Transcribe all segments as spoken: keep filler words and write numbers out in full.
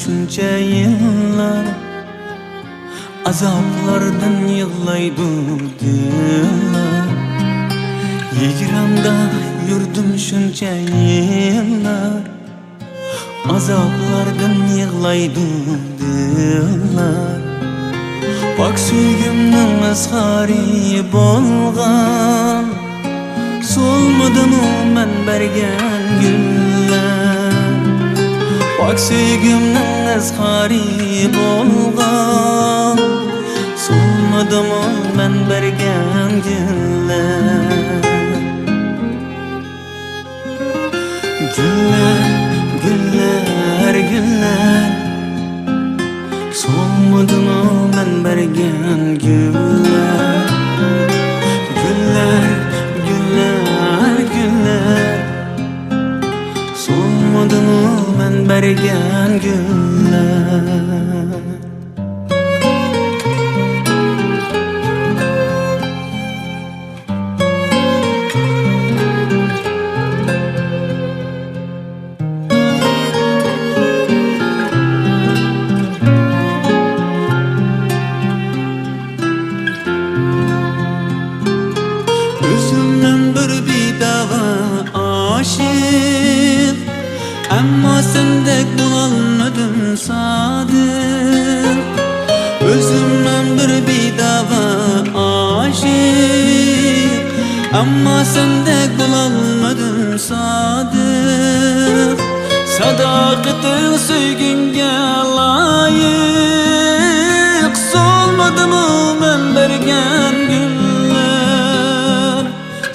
شۇنچە يىللار ئازابلاردىن يىغلايدۇ دىللار. ھىجراندا يۈردۈم شۇنچە يىللار، ئازابلاردىن يىغلايدۇ دىللار. پاك سۆيگۈمنىڭ ئىزھارى بولغان، سولمىدىمۇ مەن بەرگەن گۈللەر؟ پاك سۆيگۈمنىڭ ئىزھارى بولغان، سولمىدىمۇ مەن بەرگەن گۈللەر؟ گۈللەر، گۈللەر، گۈللەر، سولمىدىمۇ مەن بەرگەن گۈللەر؟ گۈللەر، گۈللەر، گۈللەر، سولمىدىمۇ مەن بەرگەن گۈللەر؟ ئۆزۈممەن بىر بىداۋا ئاشىق، ئەمما سەندەك بولالمىدىم سادىق. ئۆزۈممەن بىر بىداۋا ئاشىق، ئەمما سەندەك بولالمىدىم سادىق. ساداقىتىڭ سۆيگۈڭگە لايىق، سولمىدىمۇ مەن بەرگەن گۈللەر؟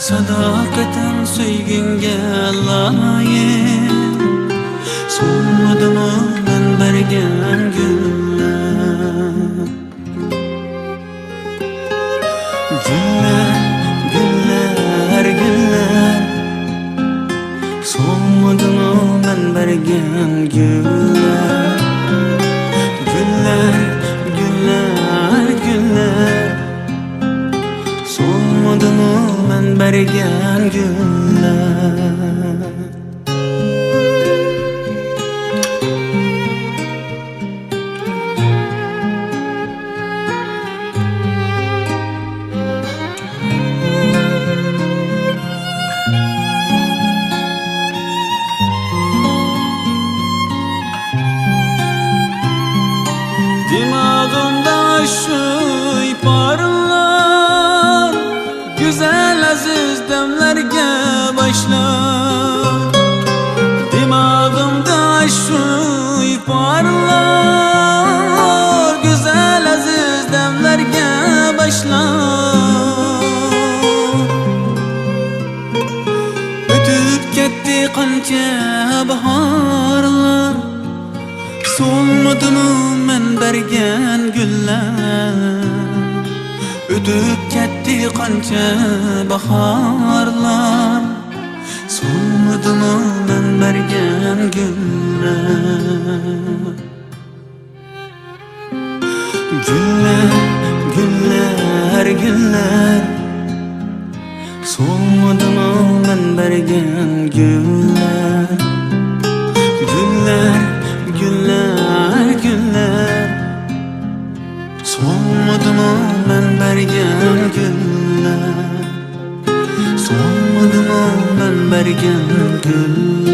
ساداقىتىڭ سۆيگۈڭگە لايىق، سولمىدىمۇ مەن بەرگەن گۈللەر؟ گۈللەر، گۈللەر، گۈللەر، سولمىدىمۇ مەن بەرگەن گۈللەر؟ گۈللەر، گۈللەر، گۈللەر، سولمىدىمۇ مەن بەرگەن گۈللەر؟ دىماغىمدا ئاشۇ پارلار، گۈزەل ئەزىز دەملەرگە باشلاپ. دىماغىمدا ئاشۇ پارلار، گۈزەل ئەزىز دەملەرگە باشلاپ. ئۆتۈپ كەتتى قانچە باھارلار، سولمىدىمۇ مەن بەرگەن گۈللەر؟ ئۆتۈپ كەتتى قانچە باھارلار، سولمىدىمۇ مەن بەرگەن گۈللەر؟ گۈللەر، گۈللەر، گۈللەر، سولمىدىمۇ مەن بەرگەن گۈللەر؟ گۈللەر، گۈللەر، گۈللەر، سولمىدىمۇ مەن بەرگەن گۈللەر؟ سولمىدىمۇ مەن بەرگەن گۈللەر؟